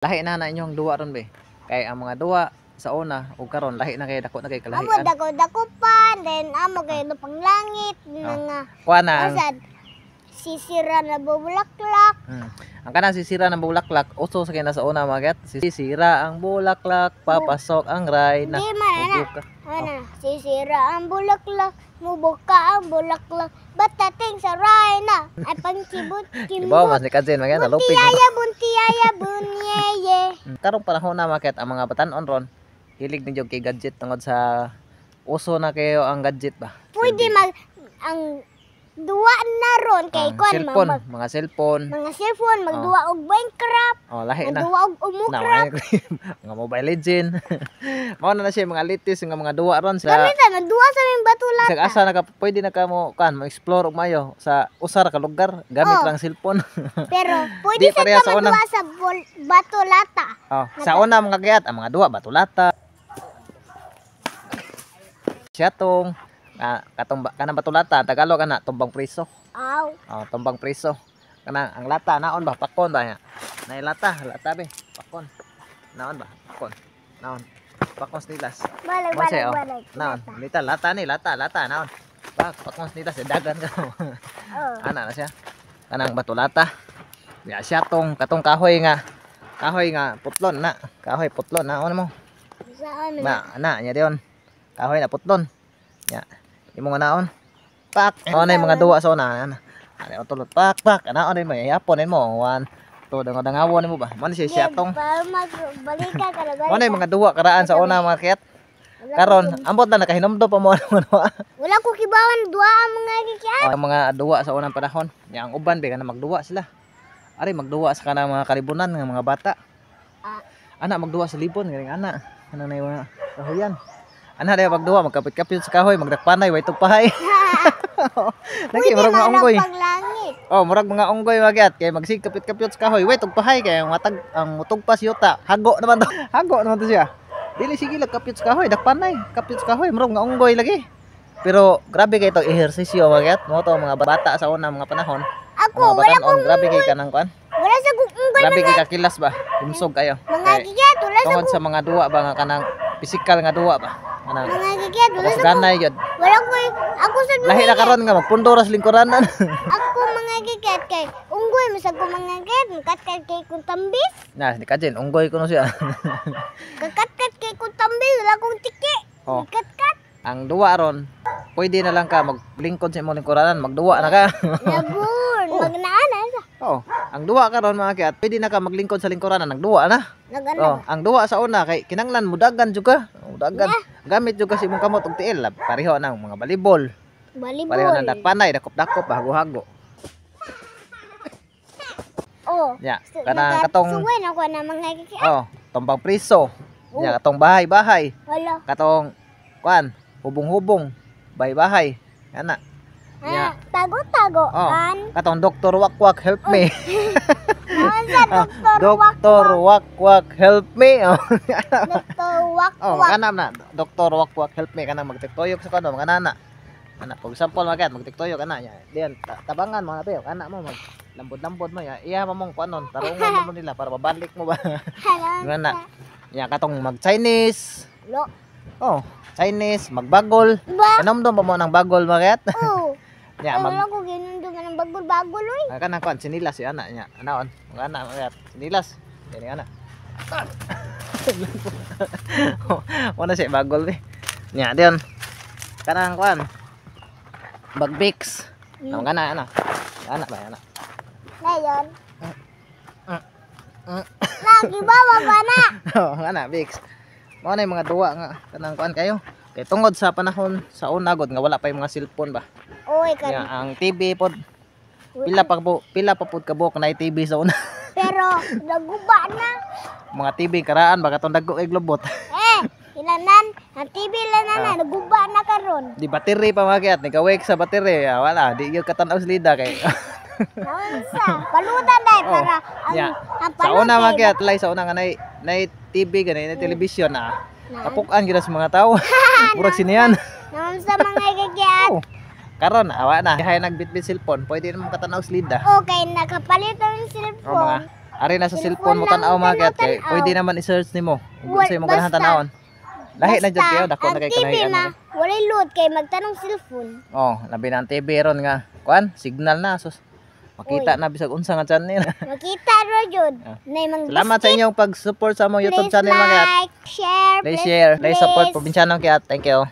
Lahi na na inyong duwa ron be. Kay ang mga duwa sa una ug karon lahi na kay dako na kay Amo kalahian. dako dakupan, then amo kay lupang langit, mga Kuha na ang, usad sisira na bubulaklak. Ang kanang sisira ng bulaklak, uso sa kina sa una mga gat. Sisira ang bulaklak, papasok ang ray na. Hindi man ana. Ubo ka. Ana, sisira ang bulaklak, mubuka ang bulaklak, batating sa na ay pangkibot Ibaw kimbot. mas ni Kajin mga nalupig. Buntiyaya, buntiyaya, bunyeye. Karong panahon na mga kat, ang mga batan-on ron hilig ninyo kay gadget tungod sa uso na kayo ang gadget ba. Pwede mag ang duwa na ron kay Ang kuan cellphone, mag, mga cellphone. mga cellphone magduwa og Minecraft, Oh, lahi na. magduwa og Na, Umucraft. mga Mobile Legend. Mao na na siya mga latest nga mga duwa ron sa Kami ta magduwa sa aming batula. Sa asa na ka pwede na ka mo kan mo explore og mayo sa usa ra ka lugar gamit Oh. lang cellphone. Pero pwede Di sa pareha ka sa una. magduwa sa batulata. Oh, sa una mga kayat ang mga duwa batulata. Siya tong katong kanang batulata Tagalog ana tumbang preso. Aw. Oh, tumbang preso. Kanang ang lata naon ba pakon ba niya. Nay lata, lata be, pakon. Naon ba? Pakon. Naon. Pakon nilas. Balag, Mo siya, balag, oh. balag. Naon. Lita lata ni lata, lata naon. Pak pakon nilas dagan ka. Oh. Ana na siya. Kanang batulata. Ya siya tong katong kahoy nga putlon na. Kahoy putlon na ano mo. Saan Na na nya diyon. Kahoy na putlon. Ya. Imo nga naon. Pak. Oh na yung mga duwa sa una. Ana. Ana tulot pak pak. Ana on mo yapon mo. One, two, dangaw-dangawon nimo ba. Mo na siya siya tong. Para magbalikan ka na Mo na yung mga duwa karaan sa una mga kiyat. Karon, ambot na nakahinumdum pa mo ano mga duwa. Wala ko kibawan duwa ang mga gikian. Oh, ang mga duwa sa unang panahon. Ya ang uban be kana magduwa sila. Ari magduwa sa kanang mga kalibunan nga mga bata. Ah. Ana magduwa sa libon galing ana. Kanang nay mga kahoyan. Ana day magduwa magkapit-kapit sa kahoy, magdakpanay way tugpahay. Lagi murag mga unggoy. Paglangit. Oh, murag mga unggoy magyat kay magsig kapit-kapit sa kahoy, way tugpahay kay ang matag ang mutugpas yuta. Hago naman to. Hago naman to siya. Dili sige lang kapit sa kahoy, dakpanay, kapit sa kahoy, murag mga unggoy lagi. Pero grabe kay to ehersisyo magyat mo to mga bata sa una mga panahon. Ako Mga wala batan-on, grabe kay kanang kuan. wala sa kong unggoy Grabe kay kakilas ba. Himsog kayo. mga Kay gikian wala sa tungod sa mga duwa ba nga kanang pisikal nga duwa ba. Kanang mga gikian wala tapos sa ganay gyud. wala ko ako sa Lahi na karon nga magpundo ra sa lingkuranan. Ako mga gikian kay unggoy masag ko mga gikian katkat kay kong tambis. Na, ni Kajin, unggoy ko no siya. Kakatkat kay kong tambis wala kong tiki. Oh. Katkat. Ang duwa ron, pwede na lang ka maglingkod sa imong lingkuranan, magduwa na ka. Nabur Oh. magnaana sa. Oh, ang duwa karon mga kiat, pwede na ka maglingkod sa lingkuranan, nagduwa na. Nagana. Oh, ang duwa sa una kay kinanglan mudagan jud ka. Mudagan. Gamit jud ka sa imong kamot ug tiil, pareho nang mga balibol. Balibol. Pareho nang dakpanay, dakop-dakop, hago-hago. Oh. Ya, kanang katong Suway na ko na mga gikian. oh, tumbang priso. Oh. Ya, katong bahay-bahay, Wala. katong kuan, hubong-hubong, bahay-bahay. Ana. Ah, tago-tago. Oh, An. katong Doktor Wakwak help me. Naon sa Doktor Wak. Doktor Wakwak help me. Oh, Doktor Wak oh Wak. kanam na. Doktor Wakwak help me kanang magtiktoyok sa kano mga nana. Ana, for example mga kat, magtiktoyok ana ya. Diyan tabangan mo na tayo, ana mo mag lambod-lambod mo ya. Iya mo mong kuanon, tarungon mo nila para babalik mo ba. Hala. Nga na. Ya katong mag Chinese. Lo. Oh, Chinese, magbagol. Ba? Kanomdom pa mo ng bagol mga kat. Oh. Ya Ay, mag wala ko ginunduman ng bagol-bagol oy. Ah, kanang kuan sinilas si ana nya. Anaon, mga ana mga kat. Sinilas. Dili ana. Wala siya bagol eh. Nya diyon. Kanang kuan. Bagbix. Nang kana ana. Ana ba ana. Ngayon. Lagi ba ba na? Oh, ana Bix. Mao na yung mga duwa nga kanang kuan kayo. Kay tungod sa panahon sa una gud nga wala pa yung mga cellphone ba. Oy, kan. Nya ang TV pod pila pa pud kabuok na TV sa una. Pero naguba na. Mga TV karaan ba katong dagko kay globot. Eh, ilanan, ang TV lanan na naguba na karon. Di battery pa mga kiat, nigawake sa battery. Ah, wala, di gyud katanaw sa lida kay. Naunsa? Palutan dai Oh, para ang yeah. ang Sa una palutan. mga kiat, lay sa una nga nay TV gani, nay television na. Na- Kapukan gyud sa mga tao. Murag siniyan. Naunsa mga gikiat? Oh. Karon awa na. Hay nagbitbit cellphone, pwede naman katanaw sa lida. Okay, nakapalit ang O mga cellphone. Ari na sa cellphone mo tan-aw, mga kiyat, kay Tanaw. Pwede naman i-search nimo. Kung unsay mo ganahan tan-awon. Lahi na jud kayo, dako na Ang kay TV kalahian. ma, walay load kay magtanong cellphone. Oh, labi na ang TV ron nga. Kuan, signal na sus. Makita na bisag unsa nga channel. Makita ra jud. Nay mang Salamat sa inyong pag-support sa among YouTube Please channel, mga kiyat. like, share, Please share, please support Probinsyano Kiat. Thank you.